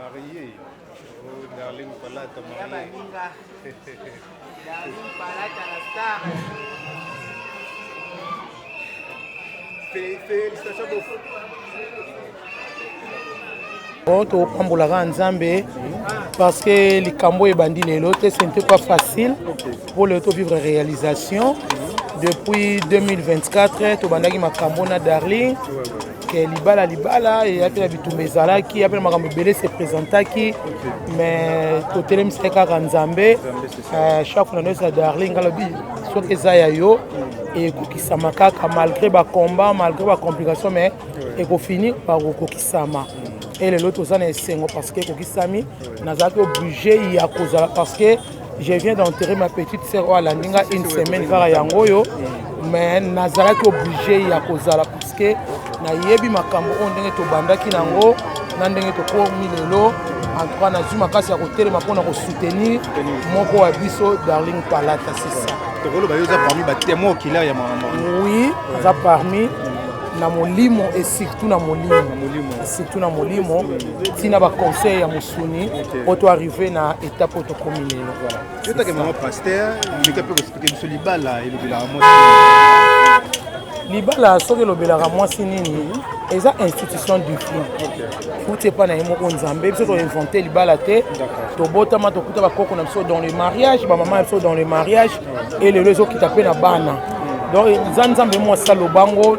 Marié. Oh, Darling Palata, marié. Darling Palata, la star. Félicitations beaucoup. Bon, topambolaka Nzambe parce que likambo ebandi lelo te, ce n'était pas facile pour le vivre réalisation. Depuis 2024 tobandaki makambo na Darling ke libala libala eya mpe na bitumba ezalaki ya mpe na makambo ebele se présentaki, mais totelemisaki kaka Nzambe. Chaque fois na nyonso ya Darling alobi soki eza ya yo, ekokisama kaka malgré bacombat, malgré bacomplication, mais ekofini par kokokisama. E lelo toza na esengo parce que ekokisami. Nazalaki obligé ya kozala parce que je viens d'enterrer ma petite sœur oyo alandi nga une semaine kaka yango oyo, mais nazalaki obligé ya kozala parce que nayebi makambo oyo ndenge tobandaki nango na ndenge tokomi lelo. En tout cas, nazwi makasi ya kotelema mpona kosoutenir moko ya biso, Darling Palata, c'est ça. Tokoloba yo oza parmi batémoin oculaire ya makambo. Oui, aza parmi na molimo et surtout na molimo, surtout na molimo, ntina baconseil ya mosuni po to arrive na étape oyo tokomi lelo. Yo take mama pasteur, meka mpe koexpliquer biso libala elobelaka mwasi. Libala soki elobelaka mwasi nini? Eza institution divine, futi epai na ye moko Nzambe. Biso toinvente libala te. Tobotama, tokuta bakoko na biso dans le mariage, bamama na biso dans le mariage, e lelo ezokita mpe na bana. Donc eza Nzambe mwasi alobango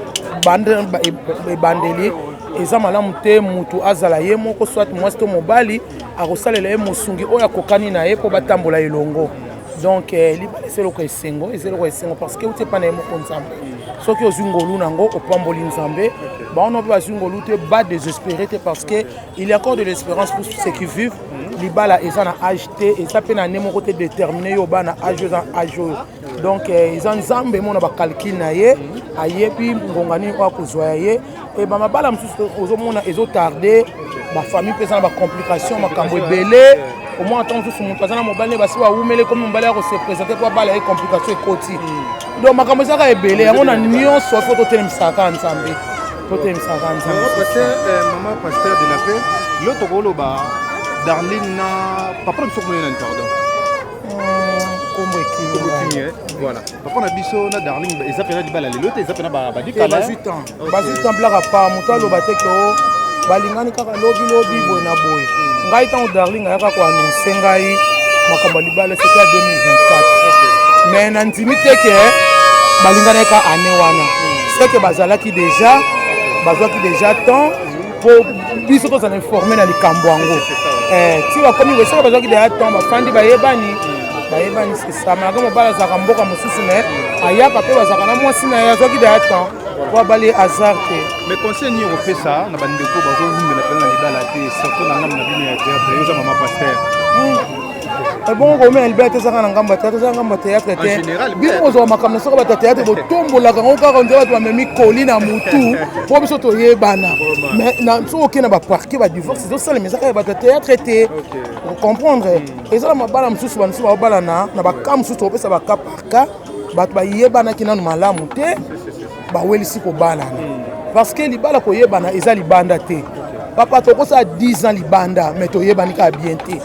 ebandeli eza malamu te mutu azala ye moko, soit mwasi to mobali, akosalela ye mosungi oyo akokani na ye mpo batambola elongo. Donc libala eza eloko esengo, eza eloko esengo parce que euti epai na ye moko Nzambe. Soki ozwi ngolu nango, opamboli Nzambe. Bango mpe bazwi ngolu te, badésespéré te parce que il y a encore de l'espérance pour ceux qui vivent. Libala eza na âge te, eza mpe na ne moko te déterminé yo bana âge oyo eza âge oyo. Donc eza Nzambe mona bacalcul na ye, ayebi ngonga nini oyo akozwa ya ye. E bamabala mosusu ozomona ezotarde, bafamille mpe eza na bacomplication, makambo ebele. Omona ntango mosusu moto aza na mobali, basi bawumeli, komi mobali ya kose présenter mpo abala ye, complication ekoti. Donc makambo ezaka ebele. Yango na nyonso fo totelemisaka kaka Nzambe, totelemisaka kaka Nzambe. Mama pasteur de la paix, lo tokoloba Darling na papa na biso komona nani, pardon? Kombo ekimi. Voilà, papa na biso na Darling eza mpena libala lelo te, eza mpena badikala. Bazwi temps, bazwi temps. Blaka pa moto aloba te ke o balingani kaka lobi lobi boye na boye. Ngai ntango Darling ayaka koannonce ngai makambo ya libala, c'était ya 2024, mais nandimi te ke balingani kaka année wana. C'est que bazalaki déjà, bazwaki déjà temps po biso tozala informé na likambo yango. Ti bakomi boye, soki bazwaki déjà temps, bafandi, bayebani, bayebani, c'est ça. Malgré mobali azalaka mboka mosusu, mais ayaka mpe, bazalaka na mwasi na ye. Azwaki déjà temps po abali, hasard te. Mais conseil nini okopesa na bandeko bazowumela mpenza na libala te, surtout na ngambo na bino ya théâtre? Yo oza mama pasteur. Ebongo komela libala te ezaka na ngambo ya théâtre, eza ngambo ya théâtre te. Bino bozwa makambo na soki bato ya théâtre botombolaka yango kaka nzela, bato bamemi koli na mutu mpo biso toyebana. Mais soki okei na baparquet, badivorce ezosalema, ezaka ya bato ya théâtre te. Comprendre, eza na mabala mosusu, bamosusu baobalana na baka mosusu, tokopesa baka par cas. Bato bayebanaki nanu malamu te, bawelisi kobalana parce que libala koyebana eza libanda te. Papa, tokosala 10 ans libanda, mais toyebani kaka bien te.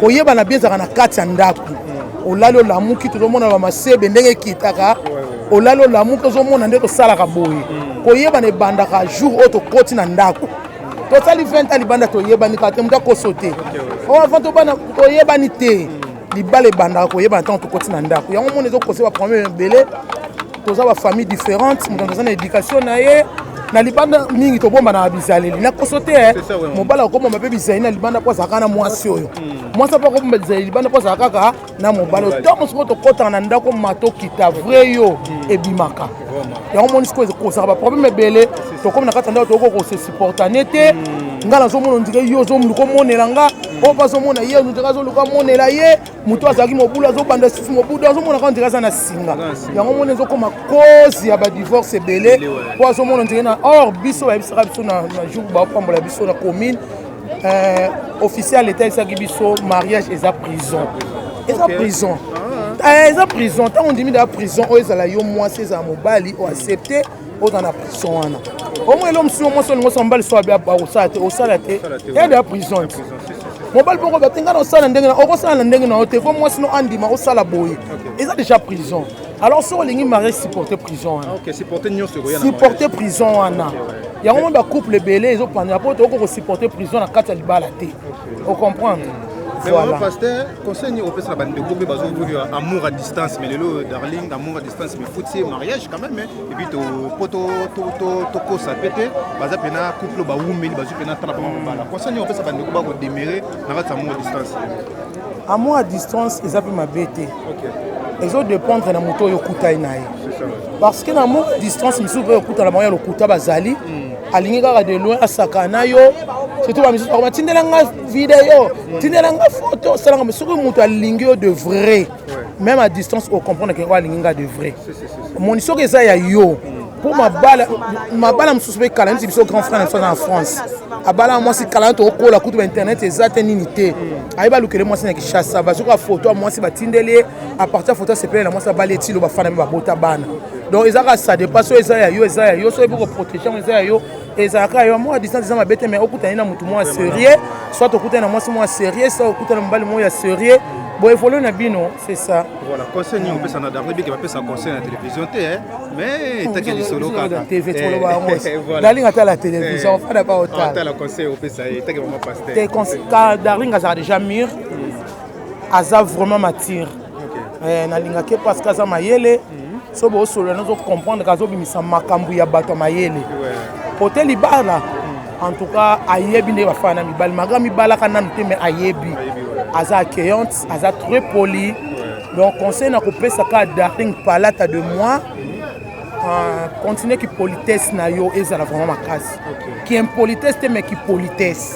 Koyebana bien ezalaka na kati ya ndako. Olali, olamuki, tozomona bamasebe ndenge ekitaka. Olali, olamuki, ozomona nde tosalaka boye. Koyebana ebandaka jour oyo tokoti na ndako. Tosali 20 ans libanda, toyebani kaka te, moto akoso te. Oyo avant tobana toyebani te. Libala ebandaka koyebana ntango tokoti na ndako. Yango mona ezokose baproblème ebele. Toza bafamille différente, moto aza na éducation na ye na libanda. Mingi tobombanaka bizaleli na koso te. Mobali akobomba mpe bizaleli na libanda mpo azalaka na mwasi oyo, mwasi mpe akobomba bizaleli libanda mpo azalaka kaka na mobali. Ntango sikoyo tokɔtaka na ndako, ma tokita vrai yo ebimaka. Yango moni sikoyo ekozaka baproblème ebele. Tokomi na kati ya ndako, tokoki kose supportane te. Nga nazomona on dirait yo ozoluka omonela nga, oyo mpe azomona ye on dirait azoluka amonela ye. Moto azalaki mobulu azobanda susu mobulu, azomona kaka on dirait aza na singa. Yango moni ezokoma cause ya badivorce ebele, mpo azomona on dirait na or biso bayebisaka biso na jour baopambola biso na commune, officiel l'état ayebisaki biso mariage eza prison, eza prison, eza prison. Ntango ondimi daa prison oyo, ezala yo mwasi, ezala mobali, oaccepte oza na prison wana. Omoi elo mosusu, mwasi olingo osala, mobali so akosala te, osala te, eya deya prison. Mobali moko bate ngai na osala ndenge na okosala na ndenge na yo te, fo mwasi no andima osala boye. Eza déjà prison. Alors soki olingi mariage, supporter prison wana. Supporter prison wana. Yango moi, bacouple ebele ezopandela mpo tokoki kosupporter prison na kati ya libala te. Ocomprendre? Mais voilà. Pasteur, conseil nini opesa bandeko mpe bazovivre amour à distance? Mais lelo Darling, amour à distance, mais futi mariage quand même. Et puis po tokosa pe te, baza mpena couple bawumeli, bazwi mpena tala bango mobala. Conseil nini opesa bandeko bakodemere na kati ya amour à distance? Amour à distance eza mpe mabe te, ezodépendre na moto oyo okutani na ye, parce que na amour à distance misusu mpe okutana bango ya lokuta. Bazali alingi kaka de loin, asaka na yo, surtout bamisusu bakoma: "Tindela nga video, tindela nga photo, osalanga." Soki moto alingi yo de vrai, même à distance ocomprendre ke oyo alingi nga de vrai. Omoni, soki eza ya yo mpo mabala, mabala mosusu mpe kala, neti biso, grand frère na biso aza na France, abala mwasi kala na tokokola, kutu bainternet eza te, nini te. Ayebi alukele mwasi na Kinshasa, bazwaka photo ya mwasi, batindeli ye. À partir ya photo, asepele na mwasi, abali, etilo bafana mpe babota bana. Donc eza kaka, ça dépend. So eza ya yo, eza ya yo. So oyebi koprotéger yango, eza ya yo, ezalaka yo. Mwa distance eza mabe te, mais okutani na motu mwa sérieux, soit okutani na mwasi mwa sérieux, soit okutani na mobali moko ya sérieux, boévolue na bino, c'est ça. Voilà. Conseil nini opesa na Darling? Bike bapesa conseil na télévision te, mais etaki lisolo kaka. TV toloba yango. Darling atala télévision, ofanda pa otala. Conseil opesa ye etaki mama pasteur? Te, Darling azalaka déjà mûr, aza vraiment mature. Nalingaki parce que aza mayele. So bosolola, nazocomprendre ke azobimisa makambo ya bato ya mayele kote libala. En tout cas, ayebi ndenge bafana na mibali maga mibalaka nanu te, mais ayebi, aza accueillante, aza très poli. Donc conseil na kopesa kaka Darling Palata de moi, continue ki politesse na yo, ezala vraiment makasi. Ki impolitesse te, mais ki politesse.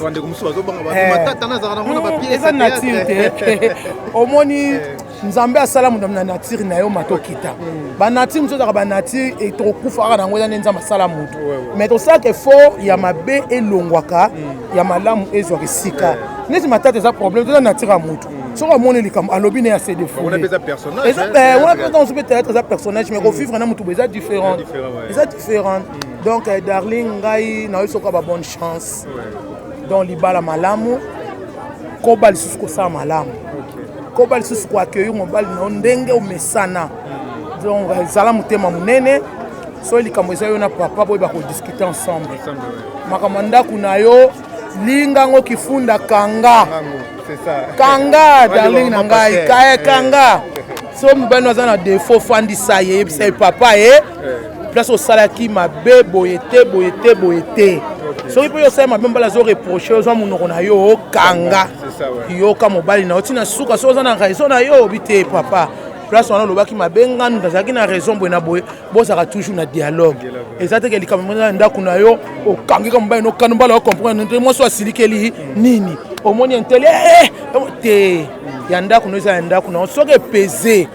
Eza nature te. Omoni, Nzambe asala moto na nature na yo, matokita banature mosusu ezalaka banature tokokufa kaka nango. Eza nde Nzambe asala motu, mais tosalaka effort ya mabe elongwaka, ya malamu ezwaka esika. Neti matata eza problème, toza nature ya motu. Soki amoni likambo, alobi ne ya se défoule. Wana mpe ntango mpe théâtre eza personnage, mais kovivre na motu bo eza différent, eza différent. Donc Darling, ngai nayoki soka ba bonne chance. Donc libala malamu, koba lisusu kosala malamu, koba lisusu koaccueillir mobali na yo ndenge omesana. Donc ezala motema monene. Soki likambo eza yo na papa, boyeba kodiscuter ensemble makambo ya ndako na yo. Lingango kifunda, kanga kanga, Darling na ngai, kaye kanga. So mobali no aza na défaut, fandisa ye, yebisa ye: "Papa, ye place osalaki mabe boye te, boye te, boye te." Soki mpe osali mabe, mobali azoreproche, ozwa monoko na yo, okanga, yoka mobali na yo ntina suka. Soki oza na raison na yo, obi te: "Papa, place wana olobaki mabe, nganu nazalaki na raison boye na boye." Bozalaka toujours na dialogue. Eza teke likambo na ndako na yo, okangika mobali nokanda, mobali ocomprendre te mwasi asilikeli nini. Omoni intele te ya ndako no, eza ya ndako na yo. Soki epese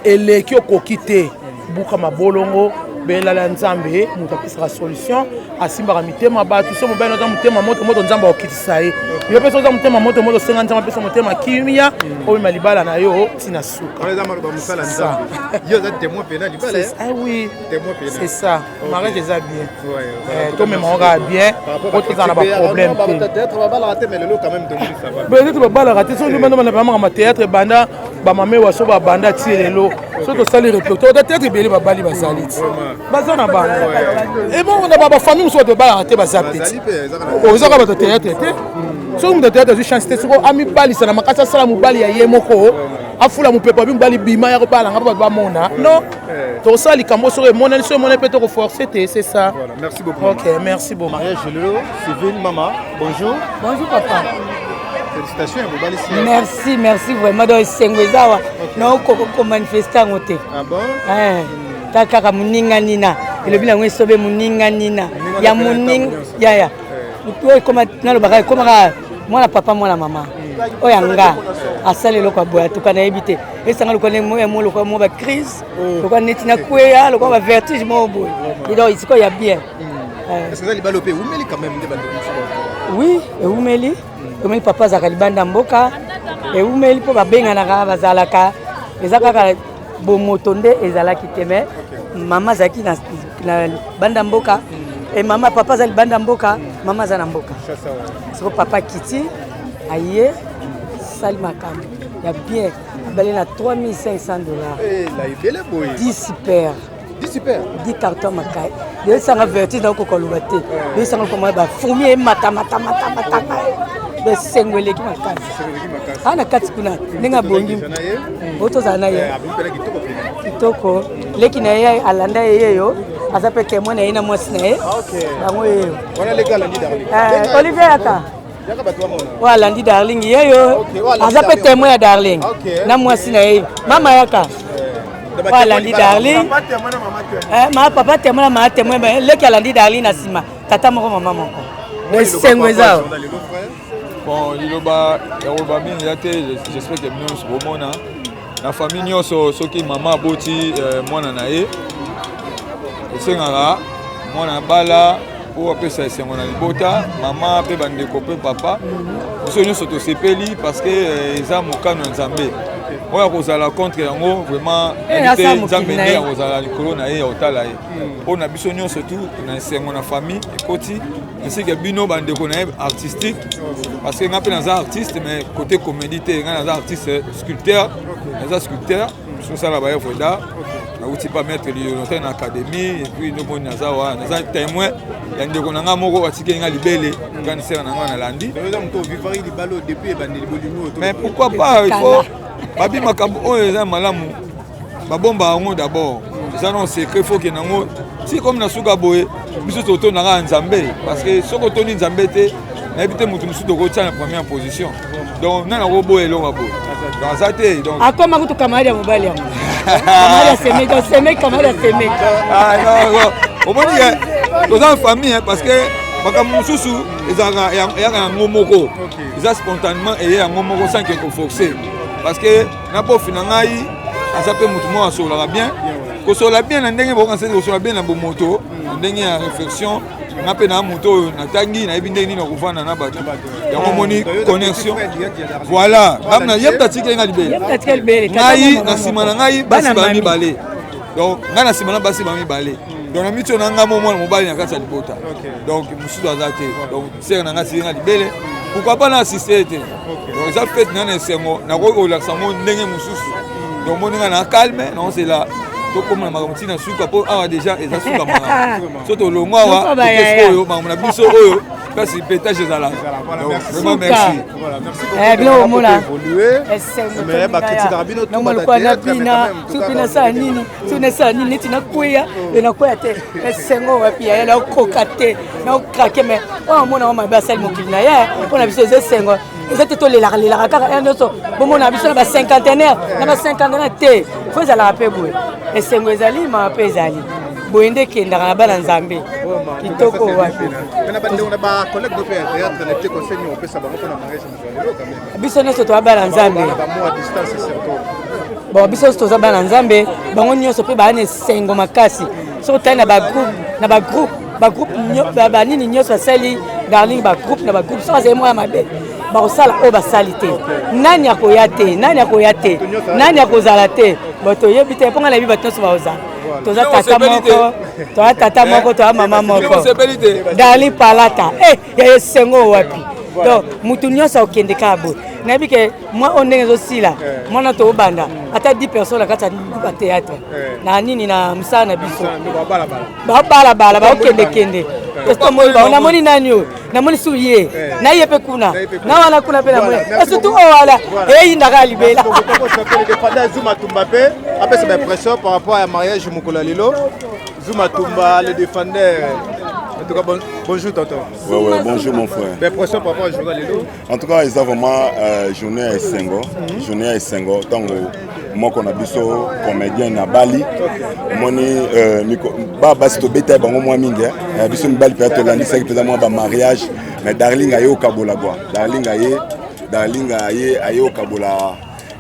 eleki, okoki te, buka mabolongo, belala Nzambe. Moto apesaka solution, asimbaka mitema bato. So mobali oza motema moto moto, Nzambe akokitisa ye. Yo mpe so oza motema moto moto, osenga Nzambe apesa motema kimia, obima libala na yo ntina suka. Ah oui, c'est ça, mariage eza bien, tomemaka kaka bien po tozala na baproblème te. Peut-être babalaka te. Soki bamaka théâtre, ebanda bamamewa, so babanda ti lelo, so tosali répertoire ta théâtre, ebele babali bazali ti baza na bango. Ebongo na bafamille mosusu, bato babalaka te, baza peti, ozaka bato théâtre te. Soki moto théâtre azwi chance te, soko amibalisa na makasi, asala mobali ya ye moko, afula mopepe, abi mobali bima ya kobalanga mpo bato bamona. Non, tosala likambo soki emonani, soki emonani mpe tokoforce te, c'est ça. Voilà, merci beaucoup. Ok, merci beaucoup. Mariage lelo civil, mama, bonjour. Bonjour papa. Félicitations ya mobali. Merci, merci vraiment. Donc esengo eza awa, naokoka komanifeste yango te. Ah bon? Ta kaka moninga nina elobi nango esobe, moninga nina ya moninga yaya oyo ekoma, nalobaka ekomaka mwana papa, mwana mama. Oyo yanga asala eloko ya boye, atuka nayebi te, esanga lokola mo lokola mo bacrise, lokola neti nakweya, lokola bavertige moko boye. Donc sikoyo ya bien. Eza libala mpe ewumeli quand même nde bandeko mosusu. Oui, ewumeli, ewumeli. Papa azalaka libanda mboka, ewumeli mpo babenganaka, bazalaka, eza kaka bomoto nde ezalaki te. Mais mama azalaki na libanda mboka e mama, papa aza libanda mboka, mama aza na mboka. Siko papa akiti. Aye sali makambo ya bien, abali na 3500 $. Ebele boye. 10 paires. 10 paires. 10 carton makai. Eyesanga vertige, nakokoka koloba te. Eyesanga koma bafourmi ematamatamatamamatanga, esengo eleki makasi. Aa na kati kuna ndenge abongi o tozala na ye kitoko. Leki na ye alanda ye, yeyo aza mpe témoin na ye na mwasi na ye, bango yeyo. Olivier aka oyo alandi Darling, yeyo aza mpe témoin ya Darling na mwasi na ye. Mama yaka oyo alandi Darling, ma papa témoin na maa témoin. Leki alandi Darling na nsima, tata moko, mama moko, esengo eza. Bon, liloba ya koloba mingi eza te. J'espère que bino nyonso bomona na famille nyonso, soki mama aboti mwana na ye, esengaka mwana bala mpo apesa esengo na libota, mama mpe bandeko mpe papa. Biso nyonso tosepeli parce que eza mokano ya Nzambe. Oyo akozala contre yango, vraiment nayebi te. Nzambe nde akozala likolo na ye ya kotala ye. Mpo na biso nyonso tu na esengo na famille ekoti, ainsi que bino bandeko na ye artistique, parce que nga mpe naza artiste, mais côté comédie te. Nga naza artiste sculpteur, naza sculpteur, sosala ba œuvre d'art. Nauti pa maître Lionel na académie. Et puis ndomoni naza wana, naza témoin ya ndeko na nga moko atikeli nga libele, grande sœur na nga nalandi. Mais pourquoi pas? Il faut babi makambo oyo eza malamu, babomba yango d'abord, eza non secret. Faut okende yango ti komi na suka boye. Biso totondaka ya Nzambe, parce que soki otondi Nzambe te, nayebi te motu mosusu tokotia na première position. Donc nani akoboya eloko ya boye? Donc aza te. Donc akoma kutu camarade ya mobali yango, camarade ya semeki, donc semeki, camarade ya semeki. Ah non, omoni ke toza famille, parce que makambo mosusu ezalaka eyaka yango moko, eza spontanément, eye yango moko sans que koforce, parce que na bofi na ngai aza mpe motu moko asololaka bien, kosolola bien na ndenge bokanisa, kosolola bien na bomoto, na ndenge ya réflexion. Nga mpe na moto oyo natangi, nayebi ndenge nini nakovanda na bato yango. Omoni connexion, voilà. Ye moto atikeli nga libele, ngai na nsima na ngai basi ba mibale. Donc ngai na nsima na basi ba mibale, donc na miti oyo na ngai mo mwana mobali na kati ya libota, donc mosusu aza te. Donc sœur na ngai atikeli nga libele, pourquoi pas na assiste te? Donc eza fête na na esengo, nakoki kolakisa yango ndenge mosusu. Donc moni ngai na calme, naozela tokóma na makambo ntina suka, mpo awa déjà eza suka makambo. So tolongwa awa, oyo makambo na biso oyo place pétage ezalaka. Vraiment merci. Biloko omona esengo na bina. Soki nasala nini, soki nasala nini, neti nakweya, nakweya te. Esengo wapi yaya? Nakoka te, naokrake. Mais oyo omona wa mabe asali mokili na ye, mpona biso eza esengo. Eza te tolelaka lelaka kaka ya nyonso. Bomona biso na bacinquantenaire, na bacinquantenaire te. Fo ezalaka mpe boye, esengo ezali, mawa mpe ezali. Boye nde ekendaka na bana Nzambe. Kitoko wapi? Na bacollègue mpe ya théâtre, na tie conseil nini opesa bango mpona mariage mokolo lelo quand même? Biso nyonso toza bana Nzambe. Baamour à distance surtout. Bon, biso nyonso toza bana Nzambe. Bango nyonso mpe baa na esengo makasi. Soki otali na bagroupe, na bagroupe, bagroupe banini nyonso basali Darling, bagroupe na bagroupe, soki azali mwana mabe, bakosala oyo basali te. Nani akoya te? Nani akoya te? Nani akozala te? Bon, toyebi te, mpo ngai nayebi bato nyonso bakozala. Toza tata moko, toza tata moko, toza mama moko. Darling Palata ya esengo wapi? Donc mutu nyonso akokende kaka boye. Nayebi ke mwa oyo ndenge ezosila, mwana tobanda ata 10 personnes na kati ya théâtre na nini na mosala na biso, babalabala, baokendekende. Namoni nani oyo, namoni su ye na ye mpe kuna na wana kuna mpe namoni, surtout oyo wana eyindaka ya libela. Zuma Tumba mpe apesa baimpression par rapport ya mariage mokolo ya lelo. Zuma Tumba, le défendeur. En tout cas, bon, bonjour tonton. Ouais, bonjour mon frère. Impression par rapport à journée lelo? En tout cas, eza vraiment journée ya esengo, journée ya esengo ntango moko na biso comédien na bali. Omoni ba basi tobeta bango mwa mingi, biso mibali mpenza tolandisaki mpenza mwa bamariage. Mais Darling aye okabola bwa Darling aye, Darling aye, aye okabola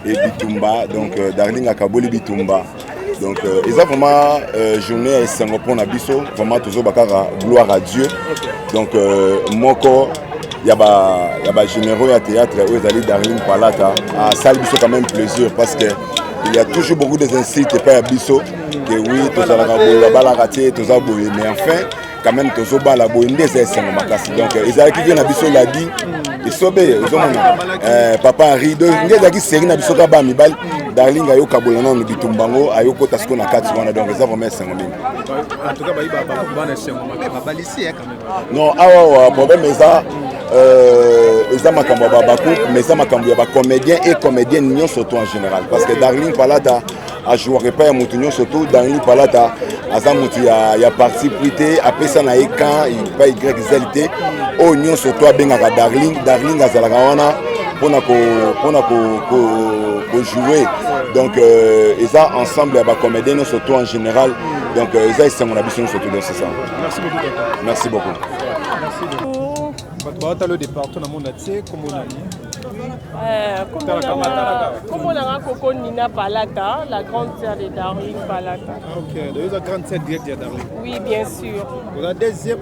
e bitumba. Donc Darling akaboli bitumba. Donc eza vraiment journée ya esengo mpona biso. Vraiment tozoba kaka gloire à Dieu. Donc moko ya bagénéraux ya théâtre oyo ezali Darling Palata asali biso quand même plaisir, parce que il y a toujours beaucoup des insultes epai ya biso, que oui, tozalaka boye, babalaka te, toza boye. Mais enfin Quand même tozobala boye nde eza esengo makasi. Donc ezalaki vie na biso ladi esobe, ozomona papa Henri donc nde ezalaki série na biso kaka bana mibali. Darling ayokabola nano bitumba yango, ayokota sikoyo na kati wana. Donc eza vraiment esengo mingi. En tout cas, bayi bana esengo mabe, babalisi quand même. Non, awa problème eza eza makambo ya bacouple, mais eza makambo ya bacomédien et comédienne nyonso to en général, parce que Darling Palata ajouaka epai ya motu nyonso to. Darling Palata aza motu ya parti pris te, apesa na ye camp epai YZ te. Oyo nyonso to abengaka Darling, Darling azalaka wana mpona kojouer. Donc eza ensemble ya bacomédien nyonso to en général. Donc eza esengo na biso nyonso to. Donc c'est ça. Merci beaucoup, tata. Merci beaucoup. Bato baotala de partout na monde entier. Kombo nani? Kombo nanga Koko Nina Palata, la grande sœur de Darling Palata. Ah, ok, donc oza grande sœur direct ya Darling? Oui, bien sûr. Oza deuxième,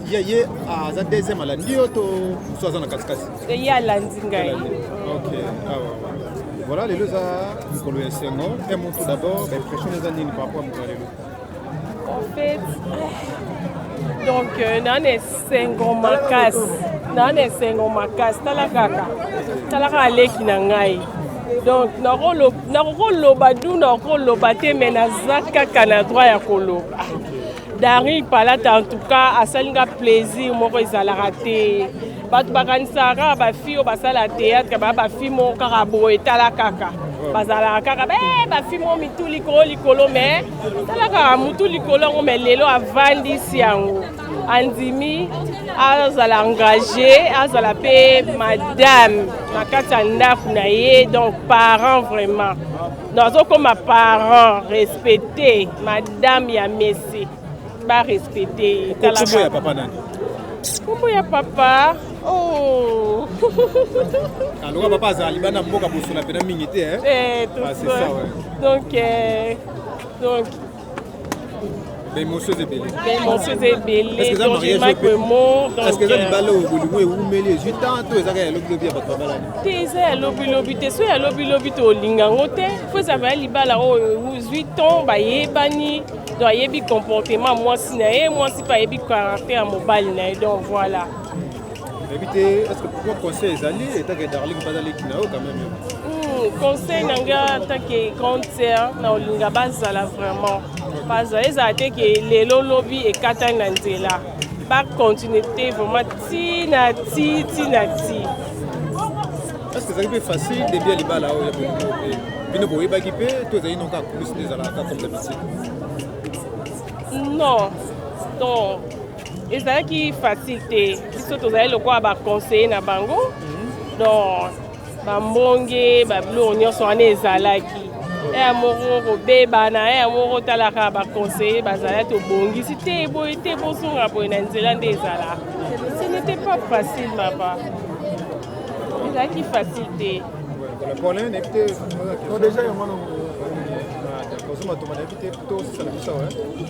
ye ye aza deuxième, alandi yo to mosu aza na katikati? Ye alandi ngai. Ok, awa voilà, lelo eza mokolo ya esengo. Un mot tout d'abord, baimpression eza nini par rapport à mokolo ya lelo? En fait, donc naa na esengo makasi, naa na esengo makasi. Tala kaka, tala kaka leki na ngai. Donc nakokoloba du, nakokoloba te, mais naza kaka na droit ya koloba. Darling Palata, en tout cas, asali nga plaisir moko ezalaka te. Bato bakanisaka kaka bafille oyo basala théâtre baya bafille moko kaka boye. Tala kaka, bazalaka kaka bafille moko mitu likolo likolo, mais tala kaka mutu likolo yango. Mais lelo avandisi yango, andimi azala engagé, azala mpe madame na kati ya ndako na ye. Donc parent vraiment, donc azokoma parent respecté, madame ya mese barespecte. Kombo ya papa nani? Kombo ya papa, oh. Aloka papa azala libanda mboka, bosola mpena mingi te. Eh, tout Ah, c'est ça. ça, ouais. Donc baémotion eza ebele. Baémotion eza ebele. Est-ce que eza Donc mariage? Mike Mo, donc Est-ce que eza libala oyo bolingo ewumeli, ezwi temps, to ezaka ya lobilobi ya bato babalani? Te, eza ya lobilobi te. So ya lobilobi te, olinga yango te. Fo ezala ya libala oyo ezwi temps, bayebani. Donc ayebi comportement mwasi na ye, mwasi mpe ayebi caractère ya mobali na ye. Donc voilà. Nayebi te, est ce que pourquoi conseil ezali etake Darling mpe azaleki na yo quand même? Conseil na nga en tant que grande sœur, na olinga bazala vraiment, bazala, ezala te ke lelo lobi ekatani na nzela. Bacontinue te vraiment ti na ti, ti na ti. Est ce que ezalaki mpe facile début ya libala oyo ya bolingo mpe bino boyebaki mpe, to ezali noka plus nde ezalaka comme d'habitude? Non, donc ezalaki facile te. Biso tozali lokola baconseiller na bango. Donc bambonge, babiloko nyonso wana ezalaki eya moko kobebana, eya moko otalaka baconseiller bazala, tobongisi te boye te, bozonga boye na nzela nde ezala. Ce n'était pas facile, mapa, ezalaki facile te. Voilà, Paulin, nayebi te. Déjà yango wana ozoma nayebi te, tosala biso awa.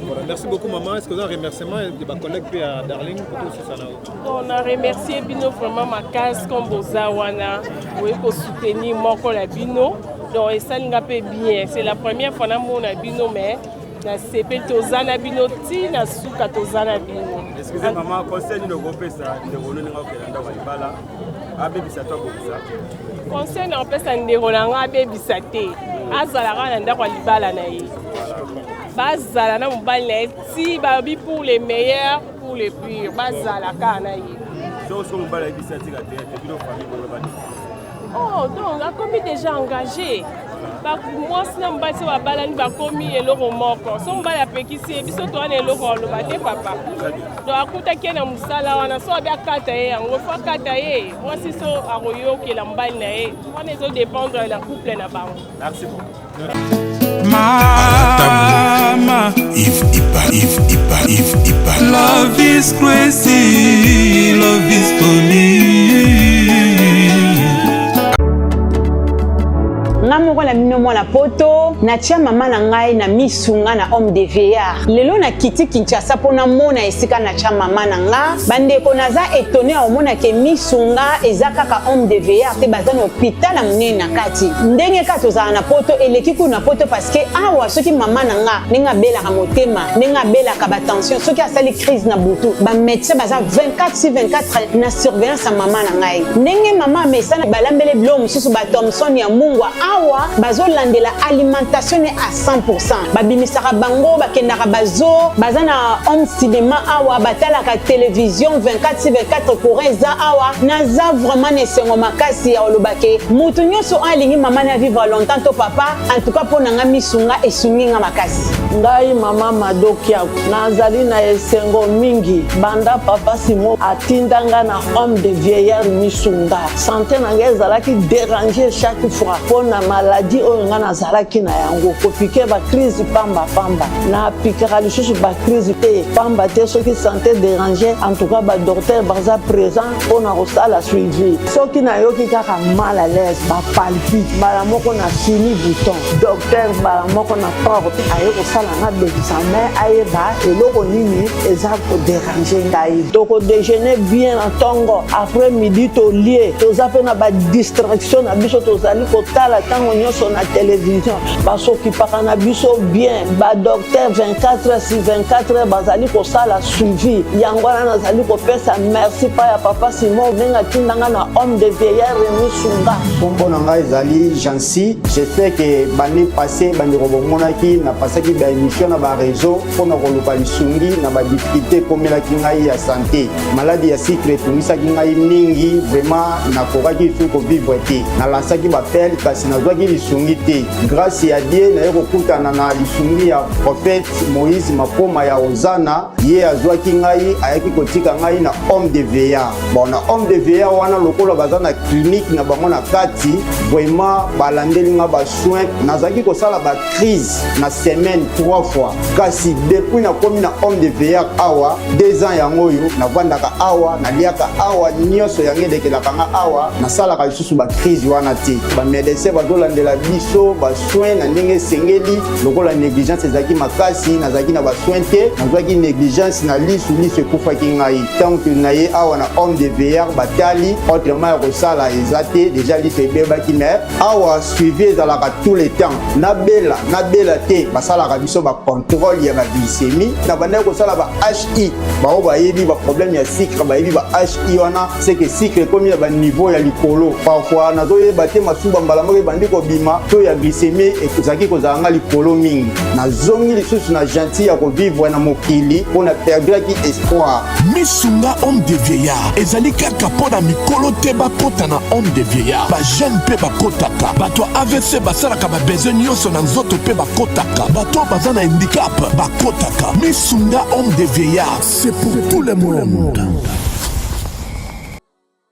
Voilà, merci beaucoup, maman. Est ce que oza remerciement ya bacollègue mpe ya Darling po tososana? On a remercié bino vraiment makasi, comme boza wana boye kosoutenir moko na bino. Donc esalinga mpe bien, c'est la première fois namona bino, mais nasepeli. Toza na bino ntina suka, toza na bino. Excuse mama, conseil nini okopesa ndeko no ndenge akokenda ndako ya libala, abebisa to abongisa? Conseil na kopesa ndeko na nga, abebisa te, azala kaka na ndako ya libala na ye, bazala na mobali na ye ti babi pour le meilleur, pour le pire, bazala kaka na ye. Soki mobali ayebisi atika te te, bino famille boloba nini? Oh, donc akomi déjà engagé. Mwasi na mobali so babalani, bakomi eloko moko. So mobali apekisi ye, biso towana eloko aloba te, papa. Donc akutaki ye na mosala wana, so abi akata ye yango, fo akata ye. Mwasi so akoyokela mobali na ye, wana ezodépendre na couple na bango. Merci beaucoup. Mama Yves Ipa, Yves Ipa, Yves Ipa. Love is crazy, love is funny. Nga moko na bino. mwana poto, natia mama na ngai na misunga na homme de vieillard. Lelo nakiti Kinshasa mpo namona esika natia mama na nga. Bandeko, naza etone ya komona ke misunga eza kaka homme de vieillard te, baza na hôpital ya monene na kati. Ndenge kaka tozala na poto, eleki kuna na poto, parce que awa soki mama na nga ndenge abelaka motema, ndenge abelaka batension, soki asali crise na butu, bamédecin baza 24 sur 24 na surveillance ya mama na ngai. Ndenge mama amesana balambele biloko mosusu, bathomson ya mungwa, awa bazolandela alimentation ne à 100. Babimisaka bango, bakendaka bazo, baza na home cinéma awa, batalaka télévision 24 sur 24, courant eza awa. Naza vraiment na esengo makasi ya koloba ke motu nyonso oyo alingi mama na vivre longtemps to papa, en tout cas mpo na nga, misunga esungi nga makasi. Ngai mama Madokia, nazali na esengo mingi banda papa Simo atinda nga na home de vieillard Misunga. Santé na ngai ezalaki dérange chaque fois mpo na maladie oyo ngai nazalaki na yango, kopiquer bacrise pambapamba. Napiquaka lisusu bacrise te pamba te. Soki santé dérange, en tout cas badocteur baza présent mpo na kosala suivi. Soki nayoki kaka mal à l'aise, bapalpite, mbala moko na fini bouton, docteur mbala moko na porte aye kosala nga examen, ayeba eloko nini eza kodéranger ngai. Tokodéjeuner bien na ntongo, après midi tolie. Toza mpe na badistraction na biso, tozali kotala ntango nyonso na télévision. Basokipaka na biso bien, badocteur 24 sur 24 bazali kosala suivi. Yango wana nazali kopesa merci pa ya papa Simon ndenge atindanga na home de vieillard Misunga. Nkombo na ngai ezali Jansi. J'espère ke bannée passée, bandeko bomonaki napasaki baémission na baréseau mpona koluka lisungi na badifficulté ekomelaki ngai ya santé. Maladie ya sucre etungisaki ngai mingi, vraiment nakokaki lisusu kovivre te. Nalansaki baappel kasi nazwaki lisungi te. Grâce ya Dieu, naye kokutana na lisungi ya prophète Moïse Makoma ya Ozana. Ye azwaki ngai, ayaki kotika ngai na home de vieillard. Bon, na home de vieillard wana, lokola baza na clinique na bango na kati, vraiment balandeli nga basoin. Nazalaki kosala bacrise na semaine trois fois, kasi depuis nakomi na home de vieillard awa, 2 ans yango oyo navandaka awa, naliaka awa, nyonso yango elekelaka nga awa, nasalaka lisusu bacrise wana te. Bamédecin bazolandela biso basoin na ndenge esengeli. Lokola négligence ezalaki makasi, nazalaki na basoin te, nazwaki négligence na lisu, lisu ekufaki ngai. Ntango na ye awa na home de vieillard, batali, autrement ya kosala eza te, déjà lisu ebebaki. Mais awa suivi ezalaka tout le temps, nabela nabela te, basalaka biso bacontrôle ya baglycémie. Na bandaki kosala ba HI, bao bayebi baproblème ya sucre, bayebi ba HI wana, c'est que sucre ekomi na baniveau ya likolo. Parfois nazoyeba te, masuba mbala moko ebandi kobima, to ya glycémie ezalaki kozala nga likolo mingi. Nazongi lisusu na gentil ya kovivre na mokili mpo na perdraki espoir. Misunga home de vieillard ezali kaka mpo na mikolo te. Bakota na home de vieillard, bajeune mpe bakotaka, bato ya AVC basalaka babesoin nyonso na nzoto mpe bakotaka, bato baza na handicap bakotaka. Misunga home de vieillard, c'est pour tout le monde.